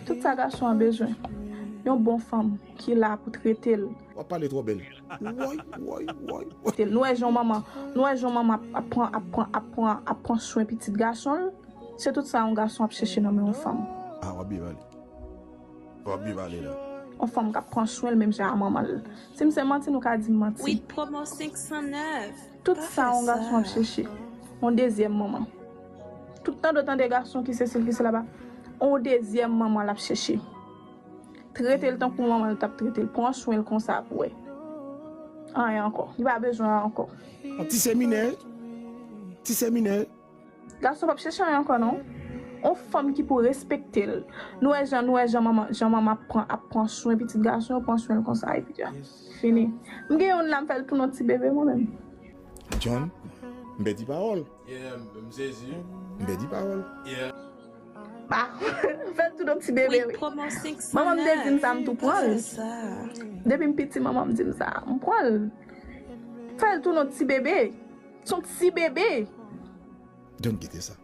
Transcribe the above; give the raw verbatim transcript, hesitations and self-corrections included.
Tout sa gason an bezwen, yon bon fanm ki la pou trete l. W ap pale twò bèl. Woy, woy, woy. Nou wè jan manman, nou wè jan manman ap pran, ap pran, ap pran, ap pran swen pitit gason l. Se tout sa yon gason ap chèche nan men yon fanm. Ah, w ap byen pale. W ap byen pale la. Yon fanm k ap pran swen l menm jan a manman l. Si m se manti, nou ka di m manti. Wi, pwomo senk san nèf. Tout sa yon gason ap chèche. Yon dezyèm manman. Tout tande w tande gason ki se sil ki se la ba. Yon dezyèm manman l ap chèche. Trete l tankou manman l t ap trete l. Pran swen l konsa pou wè. Anyen ankò. Li pa bezwen anyen ankò. An ti seminè. Ti seminè. Gason p ap chèche anyen ankò non. Yon fanm ki pou respekte l. Nou wè jan, nou wè jan manman, jan manman ap pran, ap pran swen pitit gason yo, pran swen l konsa epi dja. Fini. M gen youn la, m fè l tounen yon ti bebe mwen menm. John, m pèdi pawòl. Yeah, m sezi. M pèdi pawòl. Yeah. Ba, m fè l tounen yon ti bebe wi. Pwomo senk san nèf. Manman m te di m sa, m tou pran l. Sa. Depi m piti, manman m di m sa, m pran l. Fè l tounen yon ti bebe. Se yon ti bebe. John, kite sa.